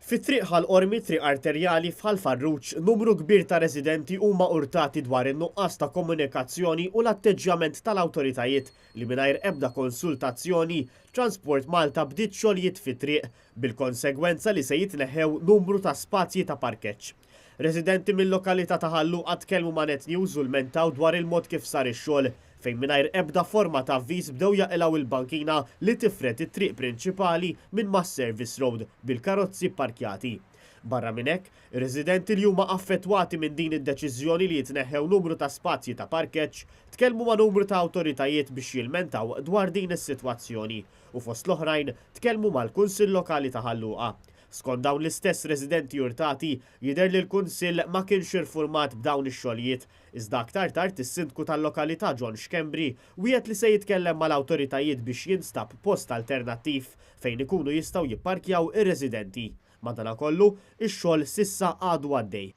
Fi Triq Ħal Qormi, triq arterjali f'Ħal Farruġ, numru kbir ta' residenti huma urtati dwar in-nuqqas ta' komunikazzjoni u l-atteġġjament tal-awtoritajiet li mingħajr ebda konsultazzjoni, Transport Malta bdiet xogħlijiet fit-triq bil-konsegwenza li se jitneħħew numru ta' spazji ta' parkeġġ. Residenti mil-lokalità ta' Ħal Luqa tkellmu ma' Net News u lmentaw dwar il-mod kif sar ix-xogħol, fejn mingħajr ebda forma ta' avviż bdew jaqilgħu l-bankina li tifred it-triq prinċipali minn mas-service road bil-karozzi pparkjati. Barra minn hekk, ir-residenti li huma affettwati minn din id-deċiżjoni li jitneħħew numru ta' spazji ta' parkeġġ tkellmu ma' numru ta' awtoritajiet biex jilmentaw dwar din is-sitwazzjoni u fost l-oħrajn tkellmu mal-Kunsill Lokali ta' Ħal Luqa. Skont dawn l-istess residenti urtati, jidher li l-Kunsill ma kienx irfurmat b'dawn ix-xogħlijiet, iżda aktar tard is-Sindku tal-lokalità John Schembri wiegħed li se jitkellem mal-awtoritajiet biex jinstab post alternattiv fejn ikunu jistgħu jipparkjaw ir-residenti. Madanakollu, ix-xogħol s'issa għadu għaddej.